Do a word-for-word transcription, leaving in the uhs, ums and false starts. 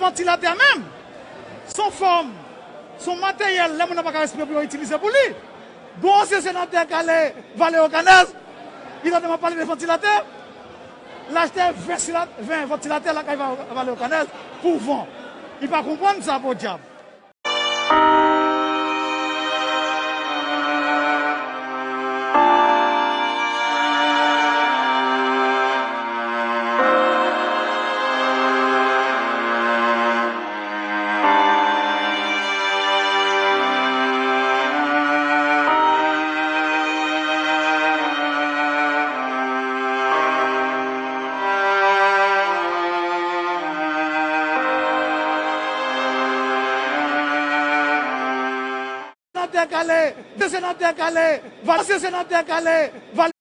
Vantilatè menm, se yon fòm, se yon materyèl lè moun nan pa ka respire pou yo itilize pou li. Gon ansyen senatè k ale Valeokanèz, li tande m ap pale de vantilatè, l achte ven sila-, ven vantilatè lakay Va-, Valeokanèz pou van. Li pa konprann sa, podyab. Senatè k ale, de senatè k ale, Val-, ansyen senatè k ale, Val